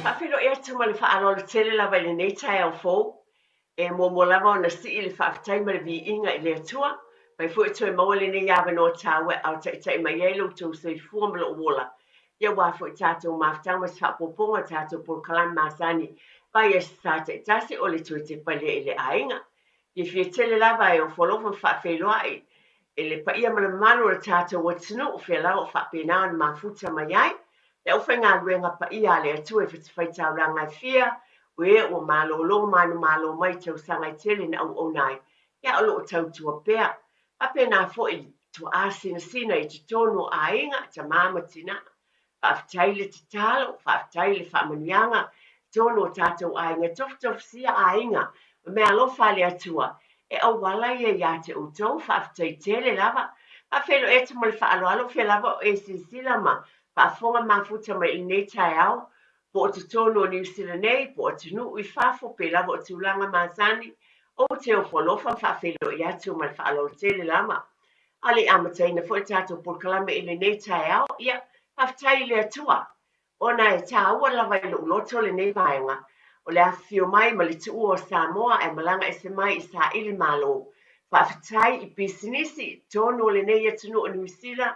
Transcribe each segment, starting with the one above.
faafeiloai atu ma le faaaloalo tele lava i lenei taeao fou. E muamua lava ona sii le faafetai ma le viiga i le Atua, fai foi o toe maua lenei avanoa taua e aotaitai mai ai lo outou soifua ma lou ola. Ia aua foi tatou mafutaga ma se faaopoopoga o tatou polokalame masani mai Aso Sa taitasi o le toe tepa lea i le aiga. Fiafia tele lava e ofo alofa ma faafeiloai i le paia ma le mamalu o le tatou atunuu, fea lava o faapena ona mafuta mai ai. Le aufaigaluega paia a le Atua i fatafaitaulaga e fia, o e ua malolo manumalo mai i tausaga e tele na auauna ai, ia o lo o tautua pea. Faapena foi tuaa sinasina i totonu o aiga, tama ma tina. Faafetai le tatalo, faafetai le faamanuiaga i totonu o tatou aiga, tofutofusia aiga ma meaalofa a le Atua e auala ia ia te outou. Faafetai tele lava. Faafeiloai atu ma le faaaloalo, fea lava o e silasila ma faafofoga mafuta mai i lenei taeao, po o totonu o Niu Sila nei, po o atunuu i fafo, pe lava o tulaga masani, ou te ofo alofa ma faafeiloai atu ma le faaaloalo tele lava. A o le i amataina foi le tatou polokalame i lenei taeao, ia, faafetai i le Atua, ona e tāua lava i lou loto lenei vaega, o le afifio mai ma le tuua o Samoa ae malaga ese mai i saili malo. Faafetai i pisinisi i totonu o lenei atunuu o Niu Sila,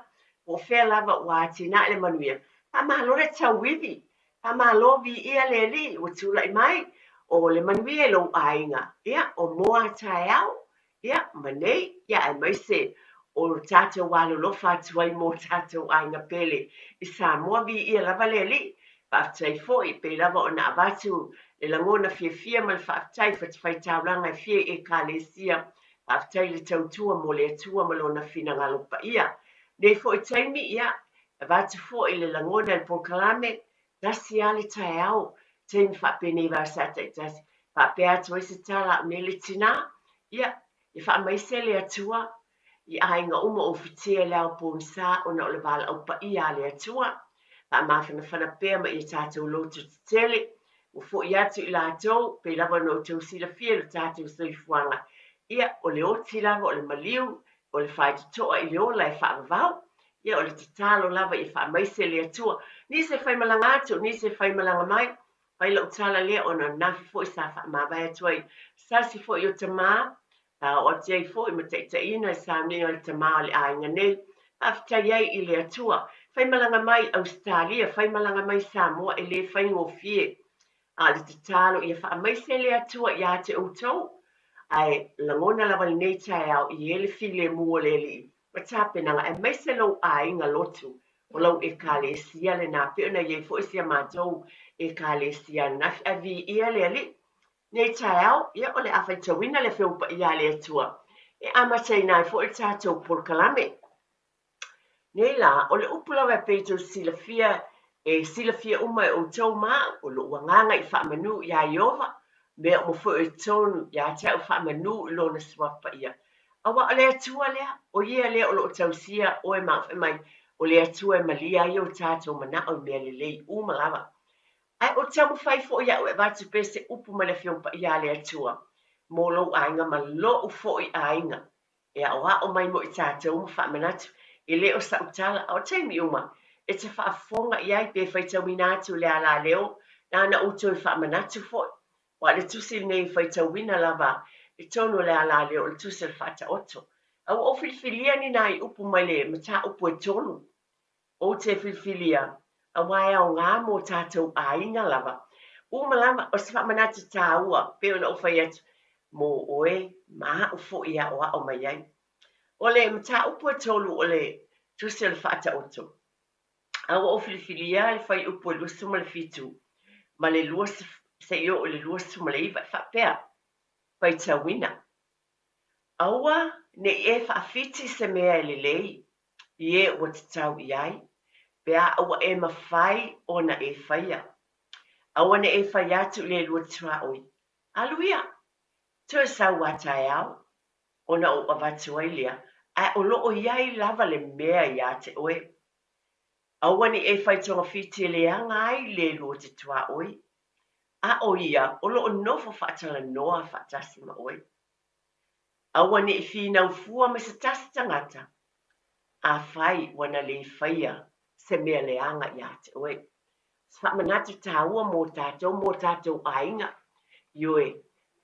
po o fea lava ua atinae le manuia. Faamalo le tauivi, faamalo viia le Alii ua tulai mai, o le manuia i lou aiga, ia, o moa taeao, Ia, ma nei, ia, aemaise o tatou alolofa atu ai mo tatou aiga pele i Samoa, viia lava le Alii. Faafetai foi, pei lava ona avatu le lagona fiafia ma le faafetai i fatafaitaulaga e fia i Ekalesia. Faafetai i le tautua mo le Atua ma Lona finagalo paia. Nei foi taimi, ia, avatu foi le lagona i le polokalame, tasi lava le taeao, taimi faapenei vasa taitasi, faapea atu ai se tala a au nei le tinā, ia, e faamaise le Atua i aiga uma o fitia i le ao pogisa ona o le valaau paia a le Atua. Faamafanafana pea ma ia tatou loto tetele, ua foi atu i latou, pei lava ona outou silafia i lo tatou soifuaga, ia, o le oti lava, o le maliu, o le faitotoa i le ola e faavavau. Ia, o le tatalo lava ia faamaise le Atua. Nisi e faimalaga atu, nisi e faimalaga mai. Fai lau tala lea ona ananafi foi sa faamavae atu ai sasi foi o tamā, sa oo atu ai foi ma taitaiina le sauniga a le tamā o le aiga nei. Faafetai ai i le Atua. Faimalaga mai Ausetalia, faimalaga mai Samoa e le faigofie. A o le tatalo ia faamaise le Atua ia te outou. Ae lagona lava lenei taeao i e le filemu o le Alii ma tapenaga aemaise lou aiga lotu o lau Ekalesia lena pei ona i ai foi si a matou Ekalesia ananafi ae viia le Alii. Nei taeao, ia o le a faitauina le Afioga Paia a le Atua e amataina ai foi le tatou polokalame. Nei lā, o le upu lava e pei tou silafia, e silafia uma e outou ma au, o lou agaga i faamanu iā Ieova, mea uma foi o i totonu ia te au faamanu i Lona Suafa Paia. Aua o le Atua lea, o Ia lea o lo o tausia oe ma au fai mai, o le Atua e malia ai o tatou manao i mea lelei uma lava. Ae ou te taumafai foi au e avatu pea se upu mai le Afioga Paia a le Atua mo lou aiga ma lou foi aiga. E aoao mai mo i tatou ma faamanatu, e le o sa'u tala, a o taimi uma e te faafofoga i ai pe faitauina atu le alaleo nāna outou e faamanatu foi. Aua o le tusi lenei e faitauina lava i totonu o le alaleo o le tusi o le Faataoto. A ua ou filifilia ni nai upu mai le mataupu e tolu Ou te filifilia, aua e aoga mō tātou aiga lava. Uma lava, o se faamanatu tāua, pei ona ou fai atu, mō oe ma aʻu foi e aʻoaʻo mai ai. O le mataupu e tolu o le Tusi o le Faataoto, a ua ou filifilia le fuaiupu e 27 ma le 20 seia oo i le 29 e faapea, Faitauina. Aua ne i e faafiti se mea e lelei i e ua tatau i ai, pe a ua e mafai ona e faia. Aua ne e fai atu i le lua tuaoi, Alu ia, toe sau a taeao, ona ou avatu ai lea, ae o lo o i ai lava le mea iā te oe. Aua ne i e fai togafiti e leaga ai le lua te tuaoi, a o ia o lo o nofo faatalanoa faatasi ma oe. Aua ne i finau fua ma se tasi tagata, afai ua na le faia se mea leaga iā te oe. Se faamanatu taua mo tatou ma o tatou aiga. Ioe,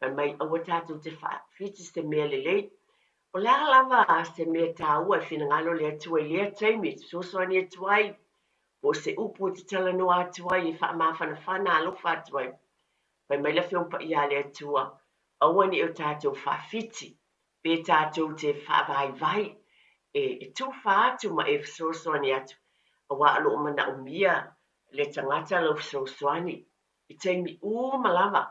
fai mai aua tatou te faafiti se mea lelei. O le a lava se mea taua e finagalo le Atua i lea taimi e fesoasoani atu ai, po o se upu e te talanoa atu ai e faamafanafana alofa atu ai. Fai mai le Afioga Paia a le Atua, aua ne i o tatou faafiti, pe tatou te faavaivai e tufa atu ma e fesoasoani atu, aua o lo o manaomia le tagata lau fesoasoani i taimi uma lava.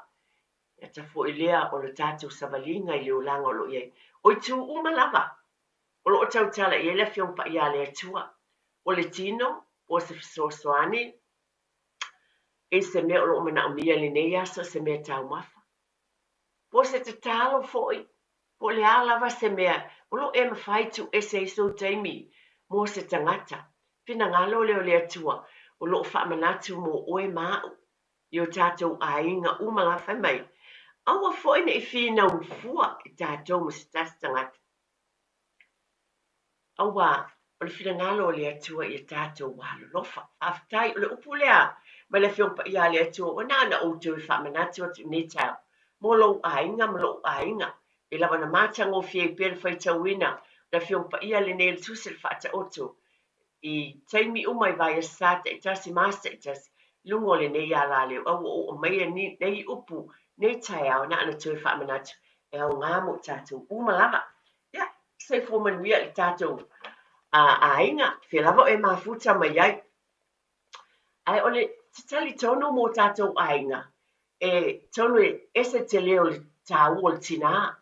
E ata foi lea o le tatou savaliga i le olaga o lo o i ai. O itu uma lava o lo o tautala i ai le Afioga Paia a le Atua, o le tino, po o se fesoasoani i se mea o lo o manaomia i lenei aso, se mea taumafa, po o se tatalo foi, po o le a lava se mea o lo o e mafai tuu ese ai sou taimi mo se tagata. Finagalo lea o le Atua o lo o faamanatu mo oe ma a'u i o tatou aiga uma lava. Fai mai, aua foi ne i finau fua i tatou ma se tasi tagata. Aua o le finagalo o le Atua ia tatou alolofa. Faafetai, o le upu lea mai le Afioga Paia a le Atua ua na ona ou toe faamanatu atu i lenei taeao mo lou aiga ma lo'u aiga, e lava ona matagofie ai pea le faitauina o le Afioga Paia lenei o le Tusi o le Faataoto i taimi uma i vaiaso sa taitasi ma aso taitasi i luga o lenei alaleo. A ua ou aumaia nei upu nei taeao na ona toe faamanatu e aoga mo i tatou uma lava. Ia, soifua manuia i le tatou aiga, fea lava o e mafuta mai ai. Ae o le te talitonu mo tatou aiga, e tonu e ese tele o le taua o le tinā.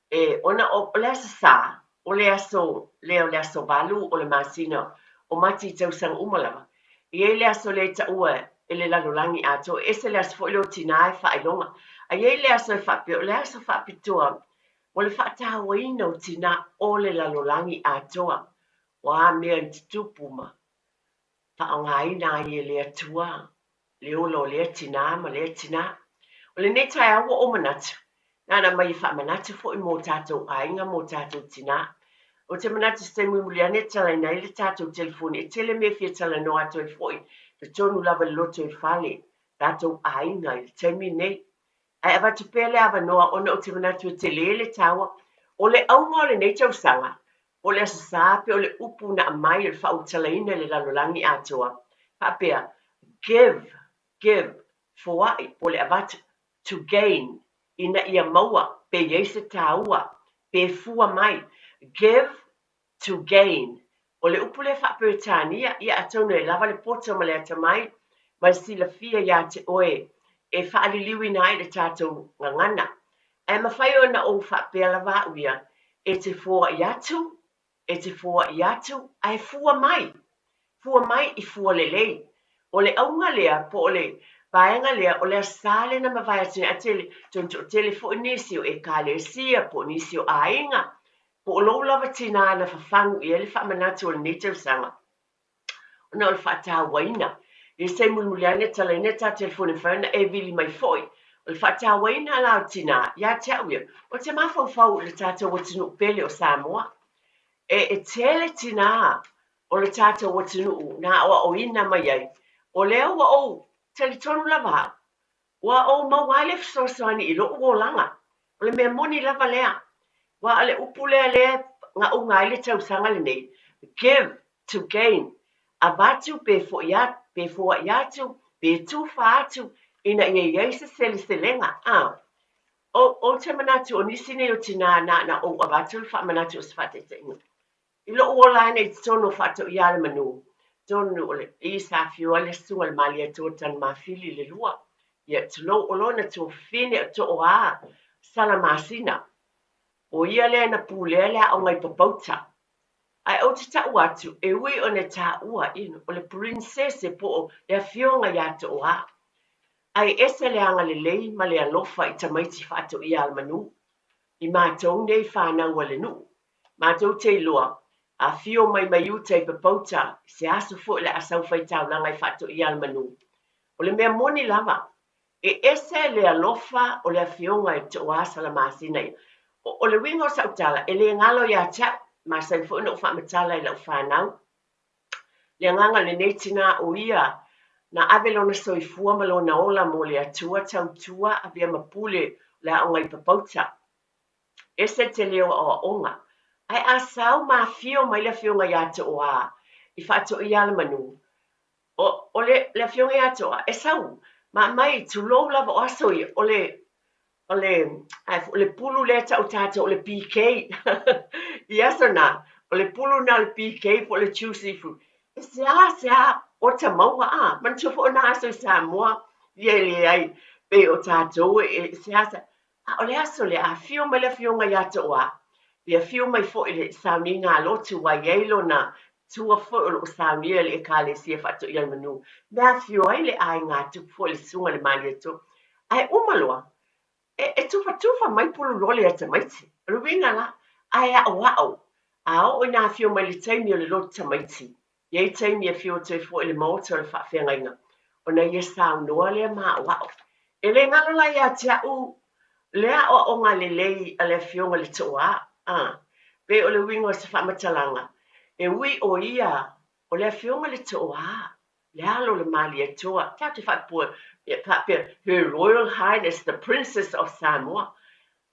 E ona o le Aso Sa, o le aso lea o le aso 8 o le masina o Mati i tausaga uma lava, e i ai le aso lea e taua e le lalolagi atoa, e ese le aso foi lea o tinā e faailoga. A i ai le aso e faapea, o le aso faapitoa mo le faatauaina o tinā o le lalolagi atoa, o a mea na tutupu ma faaaogaina ai e le Atua le ola o lea tinā ma lea tinā. O lenei taeao ua ou manatu, na ona aumai e faamanatu foi mo tatou aiga mo tatou tinā. Ou te manatu se taimi mulimuli ane e tatalaina ai le tatou telefoni, e tele mea e fia talanoa atu ai foi totonu lava i le lotoifale, tatou aiga i le taimi lenei. Ae avatu pea le avanoa ona ou te manatu e tele le taua. O le auga o lenei tausaga, po o le Aso Sa pe o le upu na aumai o le faaulutalaina i le lalolagi atoa, faapea, give, give, foai, po o le avatu, to gain, ina ia maua, pe i ai se taua, pe fua mai, give to gain. O le upu lea faa-Peretania, ia atonu e lava le poto ma le atamai ma le silafia iā te oe e faaliliuina ai le tatou gagana. Ae mafai ona ou faapea lava au ia, e te foai atu, e te foai atu, ae fua mai, fua mai i fua lelei. O le auga lea, po o le vaega lea, o le Aso Sa lea na mavae atu nei, a tele, atonu toatele foi nisi o Ekalesia, po o nisi o aiga, Po o lou lava tinā na fafagu i ai le faamanatu o lenei tausaga ona o le faatauaina. I se taimi mulimuli ane e talaina ta telefoni e mafai ona e vili mai foi. O le faatauaina la o tinā, ia te au ia, ou te mafaufau i le tatou atunuu pele o Samoa. E, e tele tinā o le tatou atunuu na aoaoina mai ai. O lea ua ou talitonu lava au, Ua ou maua ai le fesoasoani i loʻu olaga. O le mea moni lava lea. Aua o le upu lea lea e gauga ai le tausaga lenei, give to gain, avatu pe foʻi atu, pe foaʻi atu, pe tufa atu ina ia i ai se seleselega. A. Ou te manatu o nisi nei o tinā na na ou avatu le faamanatu o se faataitaiga. I loʻu ola ane i totonu o Faatoia-le-Manu, tonu o le i sa afio ai le Susuga i le Malietoa Tanumafili le lua, ia, tulou, o lona tuafafine o Tooā Salamasina. O ia lea na pulea le aoga i Papauta. Ae ou te taʻu atu, e ui ona e taua, you know, o le Princess po o le afioga ia Tooā. Ae ese le agalelei ma le alofa i tamaiti Faatoia-le-Manu, i matou nei fanau a le nuu. Matou te iloa, afio mai mai uta i Papauta, i se aso foi o le a sau faitaulaga i Faatoia-le-Manu. O le mea moni lava, e ese le alofa o le afioga i Tooā Salamasina ia. O le uiga o sau tala, e le galo ia te au, masani foi ona ou faamatala i lau fanau, le agaga o lenei tinā o ia Na ave lona soifua ma lona ola mo le Atua tautua avea ma pule o le aoga i Papauta. Ese le tele o aoaoga. Ae a sau ma afio mai le Afioga ia Tooa i Faatoia-a-le-Manu, o, o le, le Afioga ia Tooa, e sau ma aumai, tulou lava o aso ia, o le, o le, a o le pulu lea e tau tatou o le PK. I aso na, o le pulu na o le PK po o le juicy fruit. E seasea ota maua a, manatua foi o na aso i Samoa, ia e leai, pei o tatou e seasea. A o le aso lea, afio mai le Afioga ia Tooa, pe afio mai foi i le sauniga a lotu ua i ai lona tua foi o lo o saunia e le Ekalesia Faatoia le Manu, mea afio ai le aiga tupu foi le Susuga i le Malietoa. Ae uma loa, e, e tufatufa mai pulu lole a tamaiti. O le uiga la, ae aoao, a oo ina afio mai le taimi o le lotu tamaiti, E i ai taimi e afio atu ai foi i le maota o le faafeagaiga, ona ia saunoa lea ma aoao. E le galo la ia te au le aoaoga lelei a le Afioga i le Tooa, a, pei o le uiga o se faamatalaga, e ui o ia o le Afioga i le Tooa, le alo o le Malietoa, tatou te faapea, Her Royal Highness the Princess of Samoa,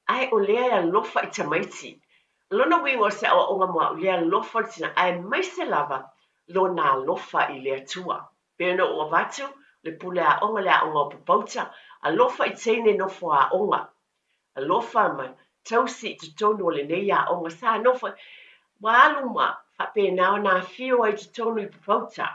Ae o lea e alofa i tamaiti. O lona uiga o se aoaoga mo au, le alofa o le tina, aemaise lava lona alofa i le Atua. Pei ona ou avatu, le pule aoga, le aoga o Papauta, alofa i teine nofo aoga, alofa ma tausi i totonu o lenei aoga. Sa nofo, ua alu ma faapena ona afio ai i totonu i Papauta.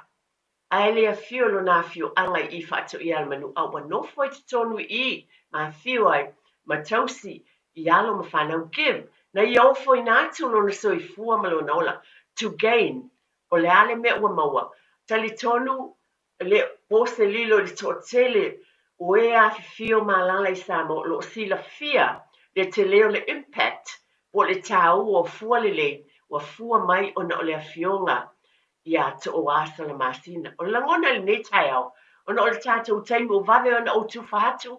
Ae le afio lona afioaga i i Faatoia-a-le-Manu, a ua nofo ai totonu i i ma afio ai ma tausi i alo ma fanau. Give, na ia ofoina atu lona soifua ma lona ola. To gain, o le a le mea ua maua? Talitonu le po se lilo i le toatele o e afifio ma alala i Samoa o lo o silafia le tele o le impact po o le taua o fua lelei ua fua mai ona o le afioga iā Tooa Salamasina. O le lagona i lenei taeao, ona o le tatou taimi ua vave ona ou tufa atu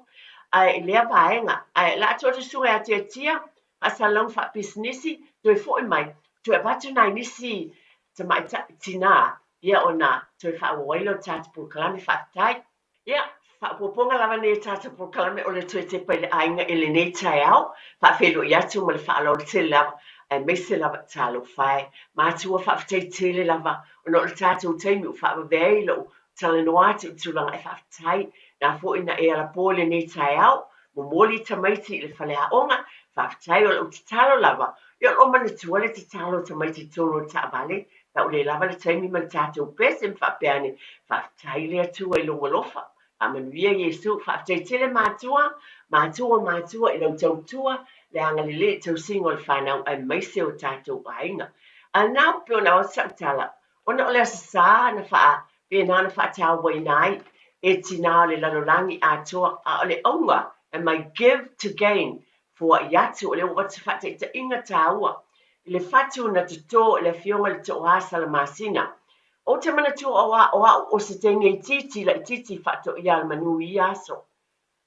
ae i lea vaega, ae o le a tuu atu susuga ia Tiatia, faasalalauga faapisinisi, toe foi mai, toe avatu nai nisi tamaitai, tinā, ia ona toe faaauau ai lea o le tatou polokalame. Faafetai. Ia, faaopoopoga lava nei o tatou polokalame o le toe tepa i le aiga i lenei taeao, faafeiloai atu ma le faaaloalo tele lava, aemaise lava talofa e. Matua faafetai tele lava ona o le tatou taimi ua faavave ai lou talanoa atu i tulaga e faafetai na foi na e alapo i lenei taeao, momoli tamaiti i le faleaoga, faafetai o lau tatalo lava, ia o lo o manatua le tatalo o tamaiti i totonu o le taavale, Sa ou le lava le taimi ma le tatou pese ma faapea ane, Faafetai le Atua i lou alofa, faamanuia Iesu, faafetai tele matua, matua matua i lau tautua, le agalelei i le tausiga o le fanau aemaise o tatou aiga. A na pei ona avatu sau tala, ona o le Aso Sa na faapena ona faatauaina ai e tinā o le lalolagi atoa, a o le auga, am I give to gain, Foai atu, o lea ua avatu se faataitaiga taua i le fatu na totō e le Afioga i le Tooa Salamasina. Ou te manatua o a, o au o se teine itiiti laitiiti faatoia a le manu i ia aso.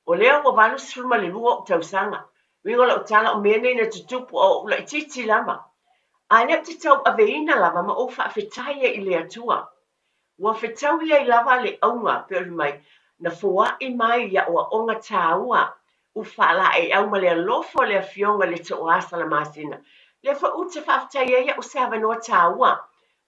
O lea ua 82 ou tausaga. Uiga o lau tala o mea nei na tutupu a o ou laitiiti lava. A lea ou te tauaveina lava ma ou faafetai ai i le Atua. Ua fetaui ai lava le auga pei ona mai, na foai mai i aoaoga taua u faalaeiau ma le alofa o le Afioga i le Tooa Salamasina. Lea foi ou te faafetai ai au se avanoa taua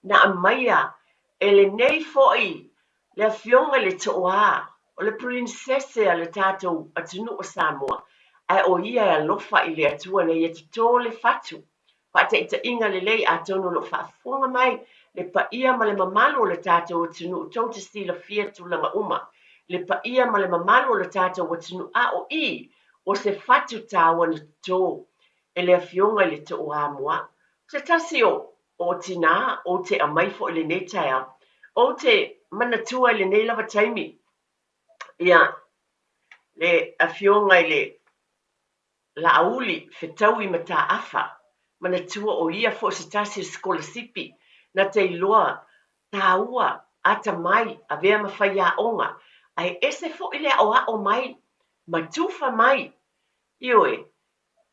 na aumaia e lenei foi le Afioga i le Tooa o le Purinisese a le tatou atunuu o Samoa, ae o ia e alofa i le Atua ina ia toto le fatu Faataitaiga lelei atonu o lo o faafofoga mai le paia ma le mamalu o le tatou atunuu tou te silafia tulaga uma le paia ma le mamalu o le tatou atunuu a o i o se fatu taua na toto e le Afioga i le Tooa Moa se tasi o o tinā ou te aumai foi i lenei taeao ou te manatua i lenei lava taimi ia le Afioga i le Laauli, fetaui mataafa, manatua o ia foi se tasi o sikolasipi na te iloa taua, atamai, avea ma faiaoga, ae ese foi le aoao mai ma tufa mai. Ioe,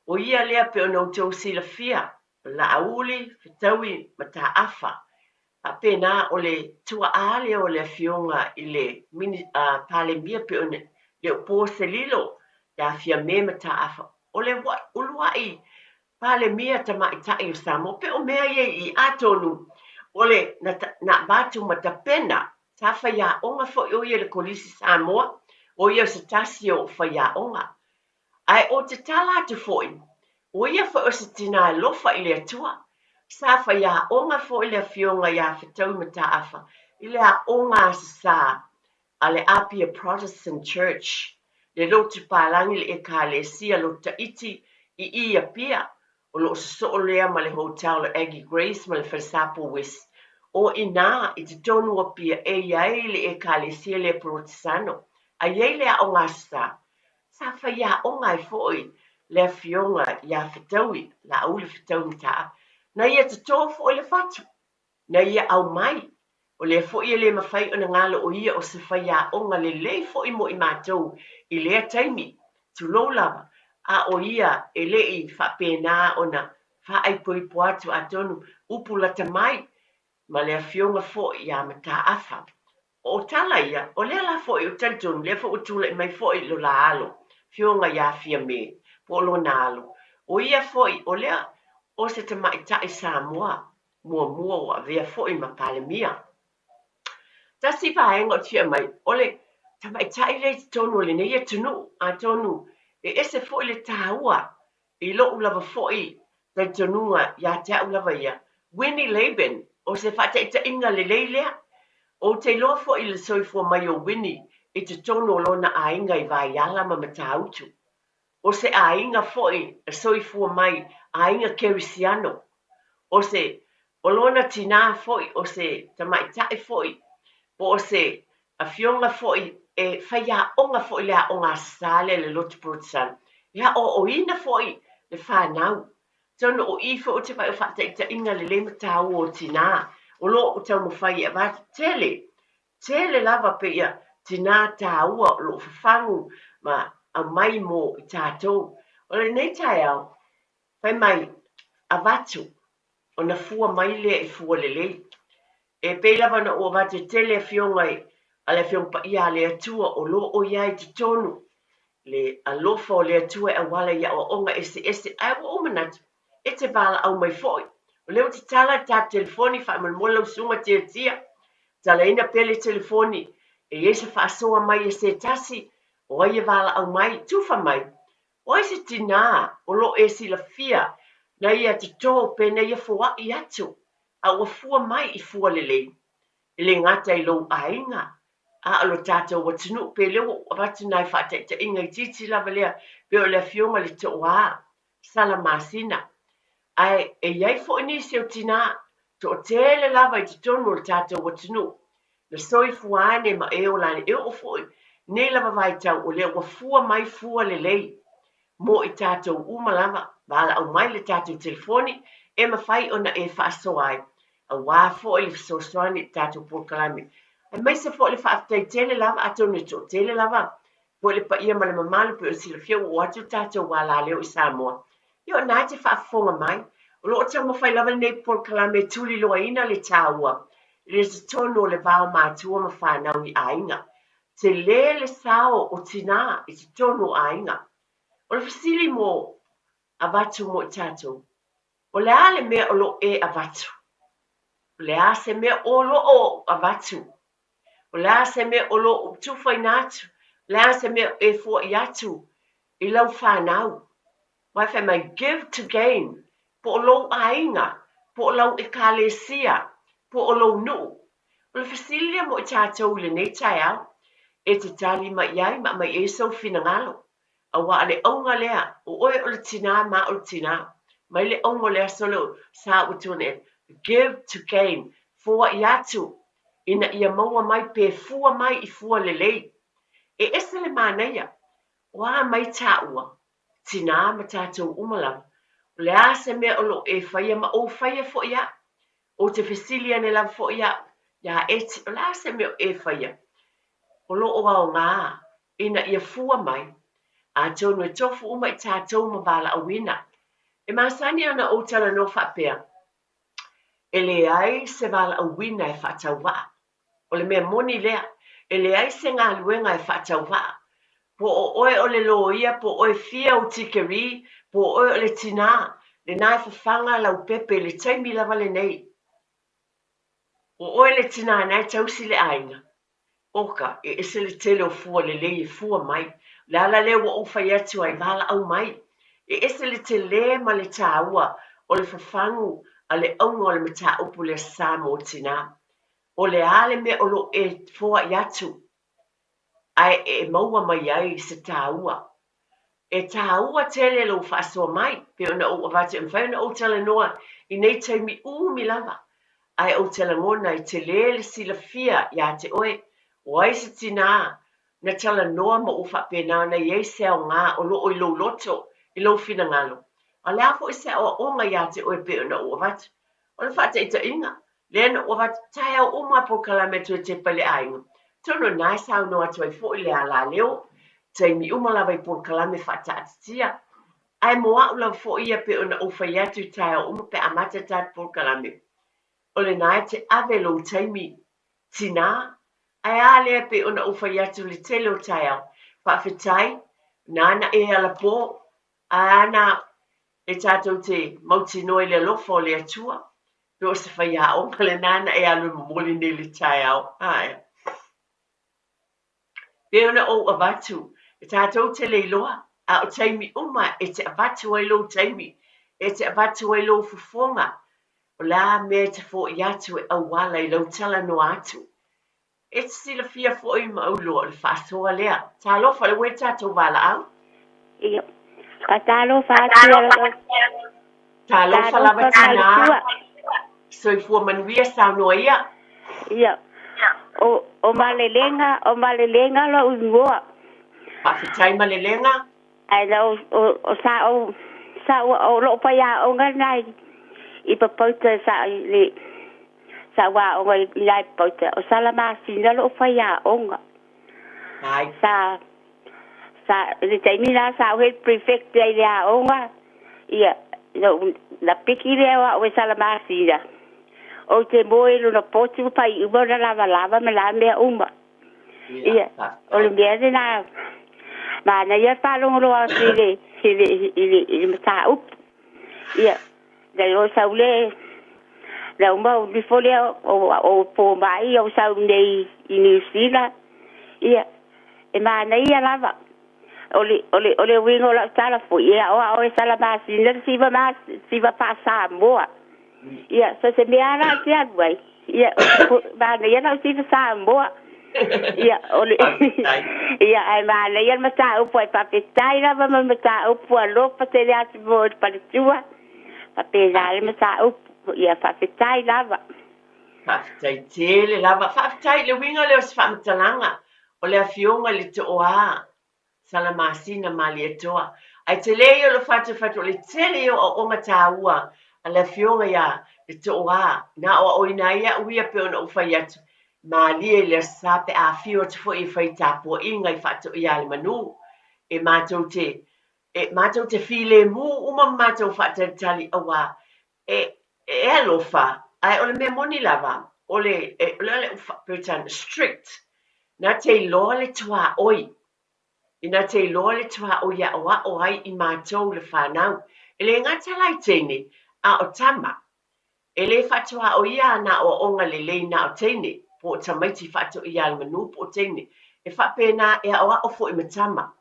o ia lea pei ona outou silafia, o Laauli, fetaui mataafa. Faapena, o le tuaa lea o le Afioga i le Palemia pei ona le o po se lilo ia Fiame Mataafa, o le uluai Palemia tamaitai o Samoa. Pei o mea ia i i, atonu o le na avatu ma tapena, sa faiaoga foi o ia i le Kolisi Samoa, o ia o se tasi o faiaoga. Ae ou te tala atu foi, o ia foi o se tinā alofa i le Atua. Sa faiaoga foi le Afioga ia Fetaui Mataafa i le aoga Aso Sa a le Apia Protestant Church, le lotu palagi le Ekalesia Lotu Taiti i i Apia, o lo o sosoo lea ma le Hotel o Aggie Grace ma le Falesapo West. O i inā i totonu o Apia e i ai le Ekalesia lea Polotesano, a i ai le aoga Aso Sa. Sa faiaoga ai foi le Afioga ia Fetaui, Laauli Fetaui Mataafa. Na ia totō foi le fatu, na ia aumai. O lea foi e le mafai ona galo o ia o se faiaoga lelei foi mo i matou i lea taimi, tulou lava, a o ia e le i faapena ona faaipoipo atu atonu upu lata mai ma le Afioga foi ia Mataafa. O tala ia, o lea la foi ou te talitonu, lea foi ua tulai mai foi lo la alo, Afioga ia Fiame, po o lona alo. O ia foi, o lea o se tamaitai Samoa muamua ua avea foi ma Palemia. Tasi vaega ou te fia aumai, o le tamaitai lea i totonu o lenei atunuu, atonu e ese foi le taua I lou lava foi talitonuga ia te au lava ia, Winnie Laban, o se faataitaiga lelei lea. Ou te iloa foi i le soifua mai o Winnie i totonu o lona aiga i Vaiala ma Matautu. O se aiga foi na soifua mai, aiga kerisiano. O se, o lona tinā foi, o se tamaitai foi, po o se afioga foi e faiaoga foi i le aoga Aso Sa lea i le Lotu Polotesana, e aoaoina foi le fanau. Atonu o i foi ou te vaai o faataitaiga lelei ma taua o tinā o lo o taumafai e avatu. Tele, tele lava peia tinā taua o lo o fafagu ma aumai mo i tatou. O lenei taeao, fai mai, avatu, ona fua mai lea i fua lelei. E pei lava ona ou avatu e tele afioga i a le Afioga Paia a le Atua o lo o i ai i totonu le alofa o le Atua e auala i aoaoga eseese, ae ua ou manatu, e te valaau mai foi. O lea ua tatala le tatou telefoni, faamolemole lau susuga Tiatia, tatalaina pea le telefoni, e i ai se faasoa mai e se tasi, o ai e valaau mai, tufa mai, O ai se tinā o lo o e silafia na ia totō pe na ia foai atu a ua fua mai i fua lelei, e le gata i lou aiga, a o lo tatou atunuu pe lea ua ou avatu nai faataitaiga itiiti lava lea pei o le Afioga i le Toa Salamasina. Ae e i ai foi nisi o tinā toatele lava i totonu o le tatou atunuu na soifua ane ma e ola ane, e oo foi nei lava vaitau o lea ua fua mai fua lelei mo i tatou uma lava, valaau mai le tatou telefoni e mafai ona e faasoa ai, aua foi le fesoasoani i le tatou polokalame, aemaise foi le faafetai tele lava, atonu e toatele lava foi le paia ma le mamalu pei ona silafia ua oo atu le tatou alaleo i Samoa. Ia o lena e te faafofoga mai, o lo o taumafai lava lenei polokalame e tuliloaina le taua i le totonu o le va o matua ma fanau i aiga. Tele le sao o tinā i totonu o aiga. O le fesili mo avatu mo i tatou, o le a le mea o lo o e avatu? O le a se mea o lo o avatu? O le a se mea o lo o tufaina atu? O le a se mea e foai atu i lau fanau? Aua e fai mai, give to gain, po o lou aiga, po o lau ekalesia, po o lou nuu. O le fesili lea mo i tatou i lenei taeao, e te tali mai i ai ma aumai i ai sou finagalo. Aua o le auga lea, o oe o le tinā ma au o le tinā. Mai le auga o le aso lea sa ua tuanai atu, give to gain, foai atu ina ia maua mai pe fua mai i fua lelei. E ese le manaia, o a mai taua, tinā ma tatou uma lava, o le a se mea o lo o e faia ma ou faia foi au. Ou te fesili ane lava foi au iā Eti, o le a se mea o e faia? O lo o aoga ina ia fua mai, atonu e tofu uma i tatou ma valaauina. E masani ona ou talanoa faapea, E leai se valaauina e faatauvaa. O le mea moni lea, e leai se galuega e faatauvaa. Po o oe o le loia, po o oe fia ou tikerii, po o oe o le tinā, lena e fafaga lau pepe i le taimi lava lenei. O oe le tinā na e tausi le aiga. Oka, e ese le tele o fua lelei e fua mai. O le ala lea ua ou fai atu ai, valaau mai. E ese le telē ma le tāua o le fafagu a le auga o le mataupu le Aso Sa mo tinā. O le a le mea o lo o e foai atu ae e maua mai ai se tāua? E tāua tele lou faasoa mai, pei ona ou avatu e mafai ona ou talanoa i nei taimi umi lava, ae ou te lagona e tele le silafia iā te oe, o ai se tinā na talanoa ma ua faapena ona i ai se aoga o loo i lou loto, i lou finagalo. A o le a foi se aoaoga iā te oe pei ona ou avatu? O le faataitaiga, lea na ou avatu taeao uma a polokalame a Tuatepa i le aiga. Atonu o lena e saunoa atu ai foi le alaleo, taimi uma lava i polokalame faataatitia. Ae mo a'u lava foi ia pei ona ou fai atu i taeao uma pe a amata tatou polokalame, o lena e te ave lou taimi tinā, ae a lea pei ona ou fai atu i le tele o taeao, faafetai, na e alapō, ae a na e tatou te mautinoa i le alofa o le Atua, pe o se faiaoga lena na e alu e momoli nei i le taeao. Ae. Pei ona ou avatu, e tatou te le iloa, a o taimi uma e te avatu ai lou taimi, e te avatu ai lou fofoga, o le a mea e te fo'i atu e auala i lau talanoa atu. E te silafia foi ma ou iloa o le faasoa lea. Talofa, le ua i tatou valaau. Ia. Faatalofa atu ia lau. Talofa lava tinā. Soifua manuia saunoa ia. Ia. O, o Malelega, o Malelega lou igoa. Faafetai Malelega. Ae na o, o, o sa o, sa o, o loo faiaoga lena i, i Papauta sa i le, sa ou aoga i ina i Papauta, o Salamasina loo faiaoga. Ai. Sa, sa, i le taimi lena sa ou head prefect ai i le aoga, ia, na ou, na piki lea o au e Salamasina, ou te moe i lona potu ma faaiuga ona lavalava ma na mea uma. Ia, o le mea lena, manaia le faalogologo atu i le, i le, i le, i le mataupu. Ia, na o sau le, na uma o nifo lea o, o fomai o sau nei i Niu Sila. Ia, e manaia lava. O le, o le, o le uiga o lau tala foi, e aoao e Salamasina le siva, ma, siva faa-Samoa. Ia, so se mea lava e te alu ai, ia, manaia lau siva Samoa. Ia, o le, ia, ae manaia le mataupu ai faafetai lava ma le mataupu alofa tele atu mo le faletua. Faapena le mataupu, ia, faafetai lava. Faafetai tele lava. Faafetai, le uiga lea o se faamatalaga, o le Afioga i le Tooa Salamasina Malietoa. Ae tele ia o le fatufatu, o le tele ia o aoaoga taua a le Afioga ia le Tooa, na aoaoina ai au ia pei ona ou fai atu, malie i le Aso Sa pe a afio atu foi e fai tapuaiga i Faatoia le Manu, e matou te, e matou te filemu uma ma matou faatalitali auā E, e alofa, ae o le mea moni lava, o le, e, o le, o le, strict, na te iloa le tuaoi, ina te iloa le tuaoi e aʻoaʻo ai i matou le fanau. E le gata la i teine, a o tama. E le faatuaoia ana aoaoga lelei na o teine, po o tamaiti faatoia le manu po o teine. E faapena e aʻoaʻo foi ma tama.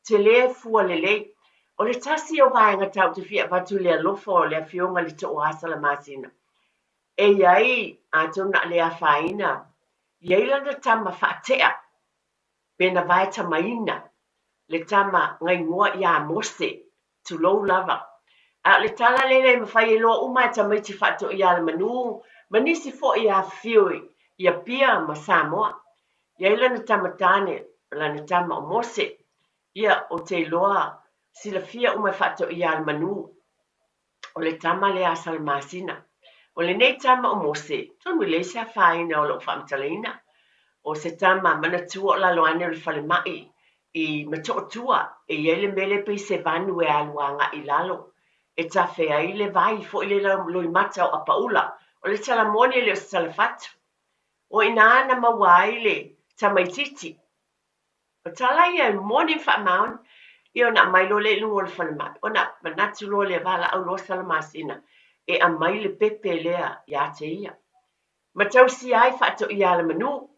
Tele fua lelei. O le tasi o vaega tatou te fia avatu i le alofa o le Afioga i le Tooa Salamasina, e i ai, atonu na le afaina, i ai lana tama faatea, pe na vae tamaina le tama gaigoa iā Mose, tulou lava. A o le tala lea e mafai e iloa uma e tamaiti faatoia le manu ma nisi foi e afifio i Apia ma Samoa. I ai lana tama tane, o lana tama o Mose, ia, ou te iloa, silafia uma e faatoia le manu, o le tama lea a Salamasina. O lenei tama o Mose, atonu e leai se afaina o lou faamatalaina, o se tama manatua o lalo ane o le falemai i Matootua, e i ai le mea lea pei se vanu e alu agai i lalo, e tafe ai le vai foi le loimata o Apaula. O le tala moni e le o se tala fatu. O i inā na maua ai le tamaitiiti. O tala ia e moni ma faamaoni. Ia ona aumai loa lea i luga o le falemai, ona manatu loa lea, valaau loa Salamasina e aumai le pepe lea ia te ia. Ma tausia ai faatoia Alamanu,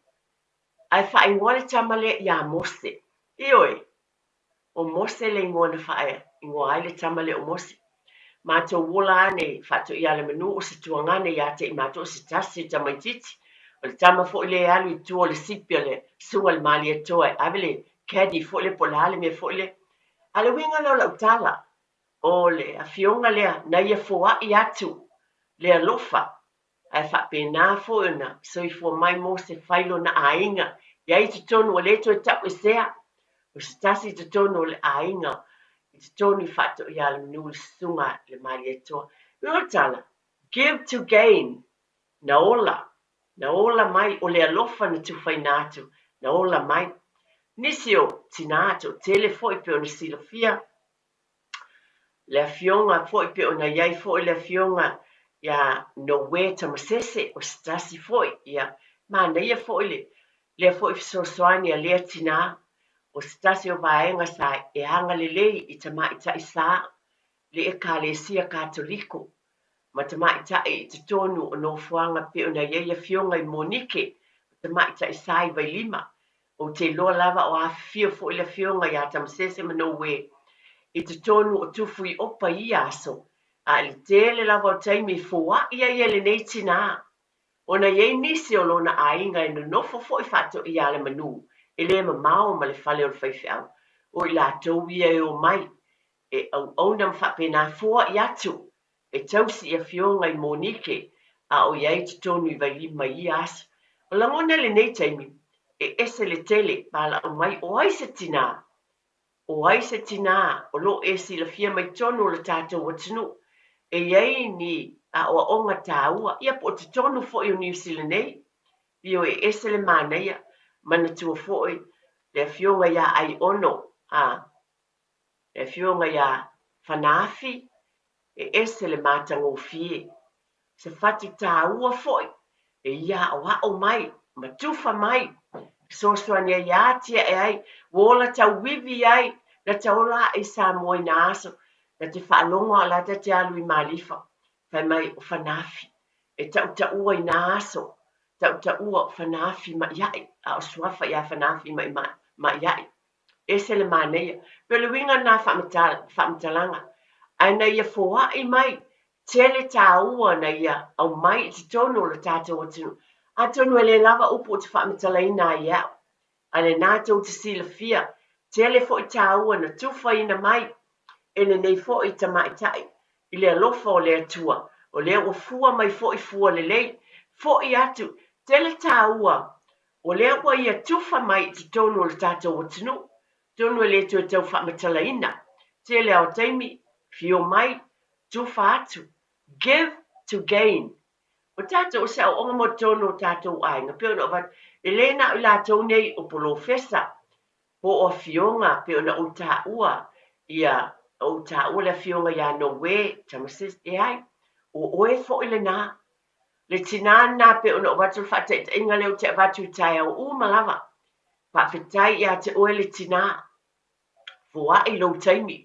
ae faaigoa le tama lea ia Mose. Ioe, O Mose le igoa na faaigoa ai le tama lea o Mose. Matou ola ane Faatoialemanu o se tuagana ia te i matou o se tasi o tamaitiiti. O le tama foi lea e alu i tua o le sipi o le Susuga i le Malietoa e ave le caddy foi lea po o le a le mea foi lea. A o le uiga lea o lau tala, o le afioga lea na ia foai atu le alofa Ae faapena foi ona soifua mai Mose fai lona aiga i ai i totonu ua le toe tauesea, o se tasi i totonu o le aiga i totonu i Faatoialemanu le Susuga i le Malietoa. I lona tala, give to gain, na ola, na ola mai, o le alofa na tufaina atu, na ola mai. Nisi o tinā toatele foi pei ona silafia, Le afioga foi pei ona i ai foi le afioga ia Noe Tamasese, o se tasi foi, ia, manaia foi le, lea foi fesoasoani a lea tinā, o se tasi o vaega sa e agalelei i tamaitai sa le Ekalesia Katoliko ma tamaitai i totonu o nofoaga pei ona i ai afioga i Monike ma tamaitai sa i Vailima. Ou te iloa lava o afifio foi le afioga ia Tamasese ma Noe i totonu o Tufu i Opa i ia aso, a i le tele lava o taimi e foai ai e lenei tinā, ona i ai nisi o lona aiga e nonofo foi faatoia le manu e le mamao ma le fale o le faifeau, o i latou ia e omai e auauna ma faapena foai atu e tausi i afioga i Monike a o i ai i totonu i Vailima i ia aso. O lagona i lenei taimi, e ese le tele, valaau mai o ai se tinā? O ai se tinā o lo o e silafia mai totonu o le tatou atunuu e i ai ni aoaoga taua, ia po o totonu foi o Niu Sila nei? Ioe, e ese le manaia, manatua foi le afioga ia Aiono, a Le afioga ia Fanaafi, e ese le matagofie, se fatu taua foi e ia aoao mai ma tufa mai, fesoasoani ai ia atiae ai, ua ola tauivi ai, na ta ola ae i Samoa i nā aso, ta te faalogo a o la ta te alu i Malifa, fai mai o Fanaafi, e tautaua i nā aso, tautaua o Fanaafi maʻiaʻi, a o suafa ia Fanaafi maʻiaʻi. Ese le manaia. Pei o le uiga lena faamatalaga. Ae na ia foai mai, tele tāua na ia aumai i totonu o le tatou atunuu. Atonu e le lava upu ou te faamatalaina ai e au. A lena tou te silafia, tele foi tāua na tufaina mai e lenei foi tamaitai i le alofa o le Atua, o lea ua fua mai foi fua lelei, foi atu, tele tāua O lea ua ia tufa mai i totonu o le tatou atunuu, atonu e le toe tau faamatalaina. Tele lava o taimi, fio mai, tufa atu. Give to gain. O tatou, o se aoaoga mo totonu o tatou aiga, pei ona avatu, e le na o i latou nei o polofesa, po o afioga, pei ona ou taua, ia, ou taua le afioga ia Noe, Tamasese, leai, o oe foi lena. Le tinā lena pei ona ou avatu le faataitaiga lea ou te avatu i taeao uma lava. Faafetai ia te oe le tinā. Foai lou taimi.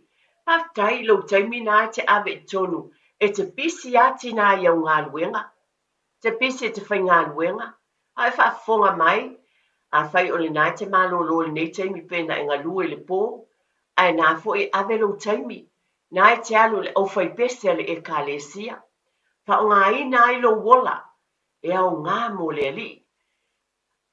Faafetai i lou taimi na e te ave i totonu e te pisi a tinā i au galuega. Te pisi e te faigaluega. A e faafofoga mai, afai o lena e te malolo i lenei taimi pena e galue i le pō, ae na foi e ave lou taimi na e te alu i le aufaipese a le Ekalesia. Faaaogaina ai lou ola e aoga mo le Alii.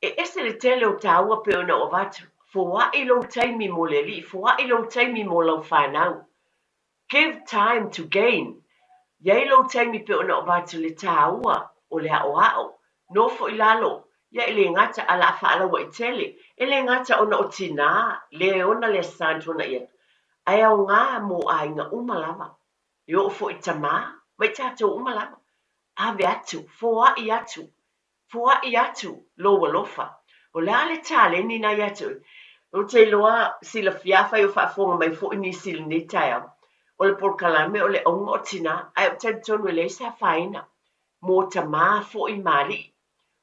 E ese le tele o tāua pei ona ou avatu, foai lou taimi mo le Alii, foai lou taimi mo lau fanau. Give time to gain. I ai lou taimi pei ona ou avatu le tāua o le aʻoaʻo, nofo i lalo, ia e le gata a la faalauaitele, e le gata ona o tinā le ona le asantuana ia, ae aoga mo aiga uma lava. E oo foi i tamā, ma i tatou uma lava. Ave atu, foai atu, foai atu lou alofa. O le a le taleni na ia te oe? Ou te iloa silafia afai o faafofoga mai foi nisi i lenei taeao, o le polokalame o le auga o tinā, ae ou te talitonu e leai se afaina. Mo tamā foi ma alii.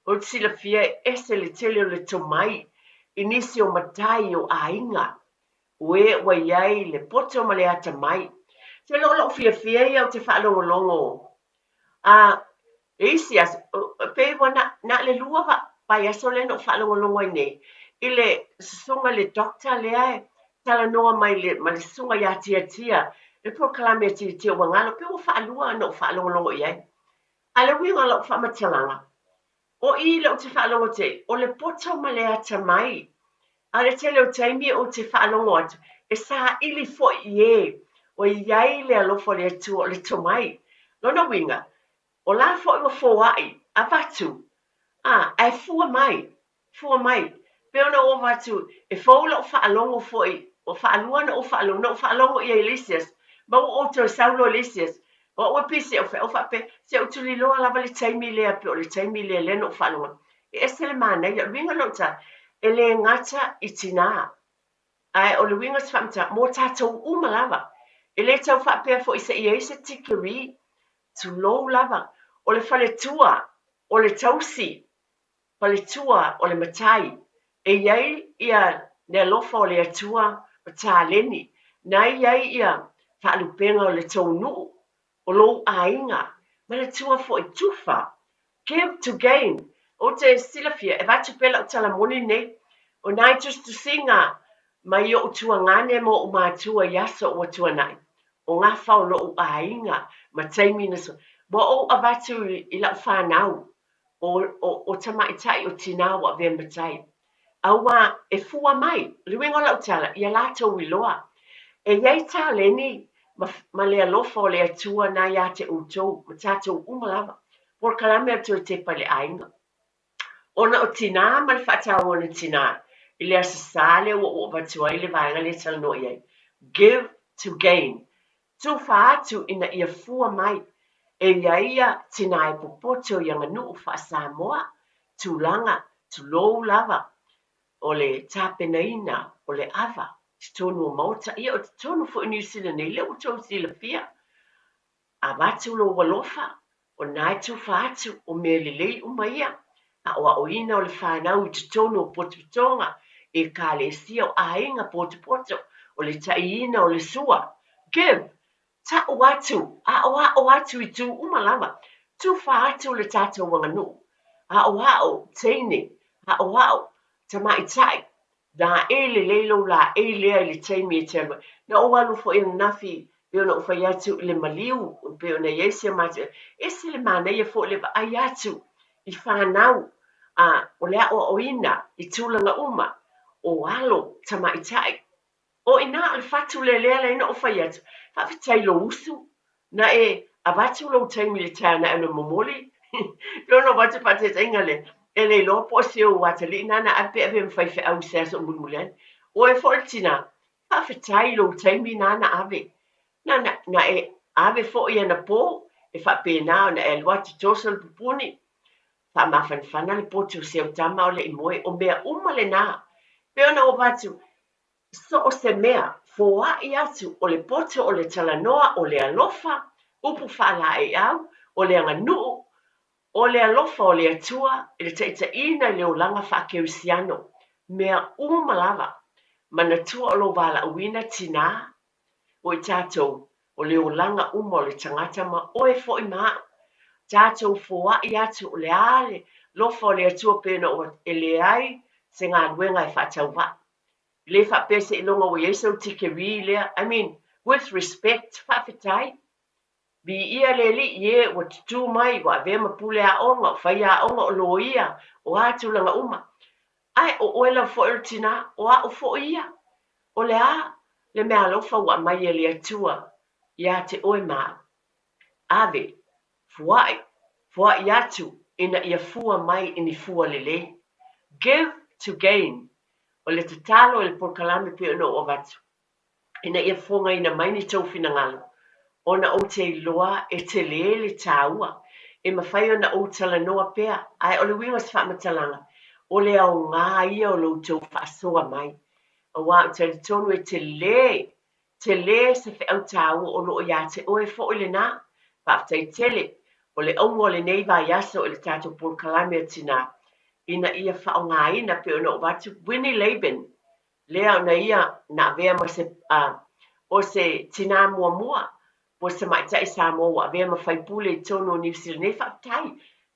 Ou te silafia e ese le tele o le tomai i nisi o matai o aiga, o e ua i ai le poto ma le atamai. Se o lou fiafia ia ou te faalogologo a e isi aso, e pei ua na, na o le lua vaiaso lea na ou faalogologo ai nei i le susuga i le doctor lea e talanoa mai le, ma le susuga ia Tiatia, le polokalame a Tiatia ua galo, pei ua faalua ona ou faalogologo i ai. A o le uiga o lau faamatalaga, o i lea ou te faalogo atu ai, o le poto ma le atamai. A o le tele o taimi ou te faalogo atu, e saili foi i e ua i ai le alofa o le Atua, o le tomai. Lona uiga, o la foi ua foai, avatu, a, ae fua mai, fua mai. Pei ona ou avatu, e fou lau faalogo foi, ua faalua ona ou faalogo, na ou faalogo i ai i le isi aso, ma ua ou toe sau loa i le isi aso, o au e pisi au feau faapea, se ou tuliloa lava le taimi lea, pei o le taimi lea lea na ou faalogo ai. E ese le manaia. O le uiga o lau tala, e le gata i tinā, ae o le uiga o se faamatalaga, mo tatou uma lava. E le tau faapea foi se i ai se tikeri, tulou lava, o le faletua, o le tausi, faletua o le matai, e i ai ia le alofa o le Atua ma taleni, na i ai ia faalupega o le tou nuu, o lou aiga, manatua foi tufa, give to gain. Ou te silafia, e avatu pea lau tala moni nei, o nai tusitusiga mai oʻu tuagane ma oʻu matua i aso ua tuanai, o gafa o loʻu aiga ma taimi na sola, ua ou avatu i lau fanau, o, o, o tamaitai o tinā ua avea matai. Auā, e fua mai, o le uiga o lau tala, ia latou iloa. E i ai taleni ma, ma le alofa o le Atua na iā te outou, ma tatou uma lava. Polokalame a le Toe Tepa i le Aiga. Ona o tinā ma le faataua o na tinā, i le Aso Sa lea ua ou avatu ai le vaega lea e talanoa i ai, Give to Gain. Tufa atu ina ia fua mai e i ai ia tinā e popoto i aganuu faa-Samoa, tulaga, tulou lava, o le tapenaina o le ava i totonu o maota, ia o totonu foi o Niu Sila nei, lea ua outou silafia. Avatu lou alofa, o na e tufa atu, o mea lelei uma ia. Aʻoaʻoina o le fanau i totonu o potopotoga, ekalesia, o aiga potopoto, o le taʻiina o le sua. Give! Taʻu atu, aʻoaʻo atu i tū uma lava. Tufa atu le tatou aganuu. Aʻoaʻo, teine, aʻoaʻo, tamaitai, Laei lelei lou laei lea i le taimi e te alu ai. Na ou alu foi ananafi pei ona ou fai atu i le maliu pei ona i ai si a matou, ese le manaia foi le vaai atu i fanau a o le aʻoaʻoina i tulaga uma o alo tamaitai. O i ina o le fatu lea lea lea na ou fai atu, faafetai i lou usu Na e avatu lou taimi i le taeao na e ona momoli, pei ona avatu le faataitaiga lea, e le iloa po o si ou atalii na na ave pe avea ma faifeau i se aso o mulimuli ane. Oe foi le tinā, faafetai i lou taimi na na ave. Na, na, na e ave foi anapo e faapena ona e alu atu toso le pupuni, faamafanafana le potu o si au tama o le i moe, o mea uma lena. Pei ona ou avatu, So o se mea, foai atu o le poto o le talanoa o le alofa, upu faalaeiau, o le aganuu, o le alofa o le Atua i le taitaiina i le olaga faakerisiano, mea uma lava. Manatua o lou valaauina tinā, o i tatou, o le olaga uma o le tagata ma oe foi ma aʻu. Tatou foai atu o le a le lofa o le Atua pei ona e leai se galuega e faatauvaa. E le faapea seiloga ua i ai sou tikeri lea, I mean, with respect, faafetai. Viia le Alii, ie, ua tutū mai, ua avea ma pule aoga, o faiaoga, o loia, o a tulaga uma. Ae o oe lava foi o le tinā, o aʻu foi ia. O le a le meaalofa ua aumai e le Atua iā te oe ma aʻu? Ave, fuaʻi, fuaʻi atu ina ia fua mai i ni fua lelei. Give to gain. O le tatalo i le polokalame pei ona ou avatu, ina ia fofogaina mai ni tou finagalo, ona ou te iloa e tele le tāua, e mafai ona ou talanoa pea, ae o le uiga o se faamatalaga, o le aoga ia o lo outou faasoa mai. Aua ou te talitonu e tele, tele se feau tāua o lo o iā te oe foi lenā. Faafetai tele. O le auga o lenei vaiaso i le tatou polokalame a Tinā, ina ia faaaogaina pei ona ou avatu Winnie Laban, lea ona ia na avea ma se, o se tinā muamua po o se tamaitai Samoa ua avea ma faipule i totonu o Niu Sila nei. Faafetai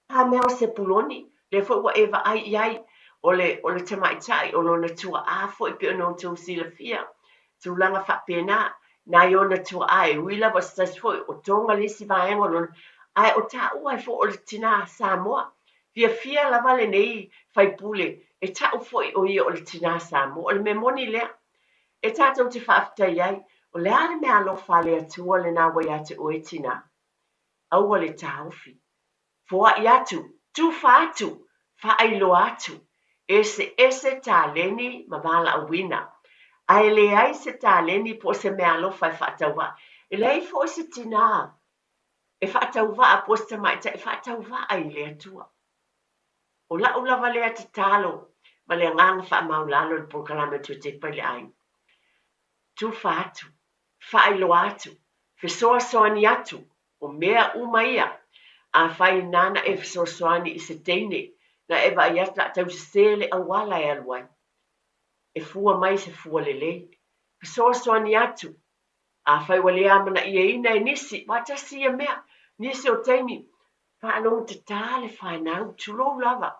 a mea o Sepuloni, lea foi ua e vaai i ai, o le, o le tamaitai o lona tuaa foi pei ona outou silafia, tulaga faapena, nai ona tuaa e ui lava o se tasi foi o Toga le isi vaega o lona, ae o taua ai foi o le tinā Samoa. Fiafia lava lenei faipule e tau foi o ia o le tinā Samoa. O le mea moni lea e tatou te faafetai ai, o le a le meaalofa a le Atua lena ua ia te oe tinā? Aua le taofi. Foai atu, tufa atu, faailoa atu. Eseese taleni ma valaauina. Ae leai se taleni po o se meaalofa e faatauvaa. E leai foi se tinā e faatauvaa po o se tamaitai e faatauvaa i le Atua. O lau lava lea tatalo ma le agaga faamaulalo i le polokalame o Toe Tepa i le Aiga. Tufa atu, faailoa atu, fesoasoani atu, o mea uma ia. Afai nāna e fesoasoani i se teine, na e vaai atu la tau sesē le auala e alu ai. E fua mai se fua lelei. Fesoasoani atu, Afai ua le amanaiaina e nisi, aua tasi ia mea, nisi o taimi, faalogotatā le fanau, tulou lava.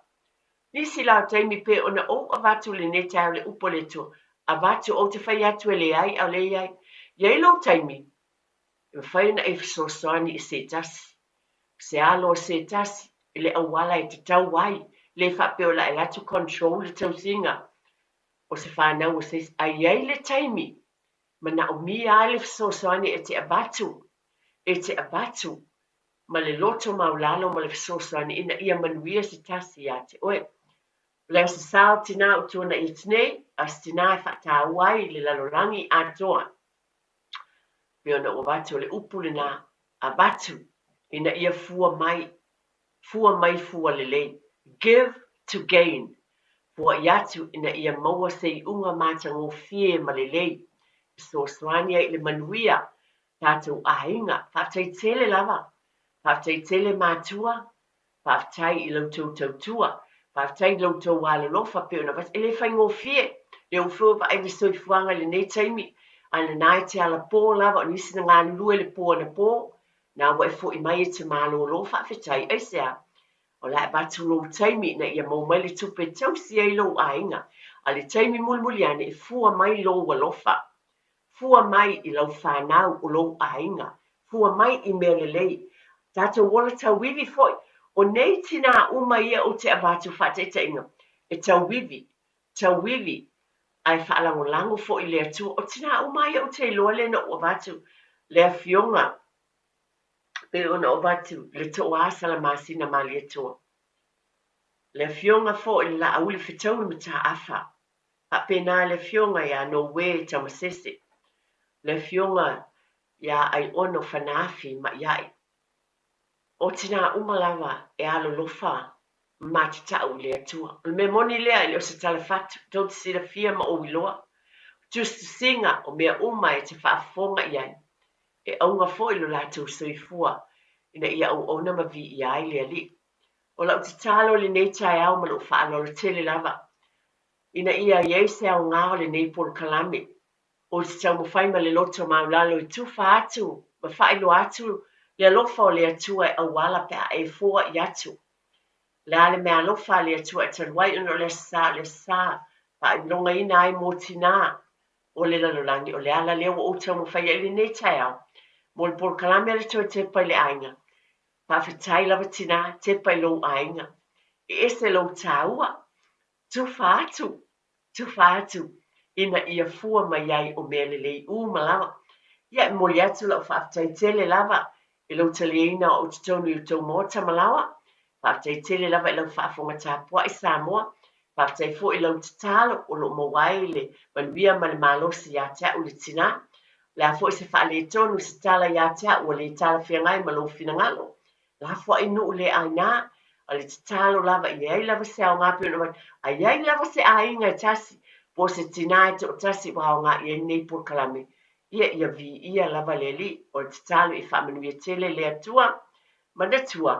Nisi la o taimi pe ona ou avatu lenei taeao le upu a le Atua, avatu, ou te fai atu e leai, a o lea e i ai. I ai lou taimi, e mafai ona e fesoasoani i se tasi, se alo o se tasi, i le auala e tatau ai, le faapea o le a e alu atu control le tausiga o se fanau o se isi. Ae i ai le taimi Manaomia ai le fesoasoani e te avatu, e te avatu ma le loto maulalo ma le fesoasoani ina ia manuia se tasi iā te oe. O le Aso Sa o Tinā o tuanaʻi atu nei, aso tinā e faataua ai le lalolagi atoa. Pei ona ou avatu o le upu lenā, avatu ina ia fua mai Fua mai fua lelei, give to gain, Foai atu ina ia maua se iuga matagofie ma lelei, fesoasoani ai i le manuia tatou aiga. Faafetai tele lava. Faafetai tele matua. Faafetai i la outou tautua. Faafetai i lo outou alolofa pei ona avatu. E le faigofie le ufo vaai le soifuaga i lenei taimi, ae lena e te alapō lava o nisi na galulue i le pō anapo, Na ua e foi mai e te malōlō faafetai, aisea? O le a avatu lou taimi ina ia maua mai le tupe e tausi ai lou aiga, a le taimi mulimuli ane e fua mai lou alofa. Fua mai i lau fanau o lou aiga. Fua mai i mea lelei. Tatou ola tauivi foi. O nei tinā uma ia ou te avatu faataitaiga, e tauivi, tauivi, ae faalagolago foi i le Atua. O tinā uma ia ou te iloa lea na ou avatu le afioga pei ona ou avatu le Toa Salamasina Malietoa, le afioga foi i le Laauli Fetaui Mataafa, faapena le afioga ia Noue Tamasese, le afioga ia Aiono Fanaafi Ma'ia'i. O tinā uma lava e alolofa ma te ta'u i le Atua. O le mea moni lea e le o se tala fatu, tou te silafia ma ou iloa, tusitusiga o mea uma e te faafofoga i ai, e auga foi lo latou soifua ina ia auauna ma viia ai le Alii. O lau tatalo i lenei taeao ma lou faaaloalo tele lava, ina ia i ai se aoga o lenei polokalame, ou te taumafai ma le loto maulalo e tufa atu ma faailoa atu le alofa o le Atua e auala pe a e foai atu. O le a le meaalofa a le Atua e talu ai ona o le Aso Sa, o le Aso Sa faailogaina ai mo tinā o le lalolagi, o le ala lea ua ou taumafai ai i lenei taeao mo le polokalame a le Toe Tepa i le Aiga. Faafetai lava tinā, tepa i lou aiga. E ese lou tāua, tufa atu tufa atu ina ia fua mai ai o mea lelei uma lava. Ia, e momoli atu lau faafetai tele lava i lou taliaina o au totonu i outou maota ma laoa. Faafetai tele lava i lau faafofoga tapuai Samoa. Faafetai foi i lau tatalo o lo o maua ai le manuia ma le malosi ia te au le tinā. O le a foi se faaletonu se tala ia te au ua le talafeagai ma lou finagalo, Lafoai nuu le aina, o le tatalo lava i ai lava se aoga pei ona avatu, a i ai lava se aiga e tasi po o se tinā e toatasi ua aoga i ai lenei polokalame, ia ia viia lava le Alii. O le tatalo ia faamanuia tele le Atua. Manatua,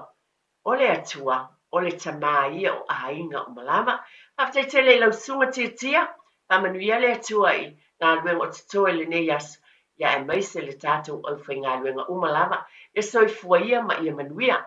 o le Atua, o le Tama ia o aiga uma lava. Faafetai tele i lau susuga Tiatia, faamanuia le Atua i galuega o totoe i lenei aso, ia aemaise le tatou aufaigaluega uma lava. Ia soifua ia ma ia manuia.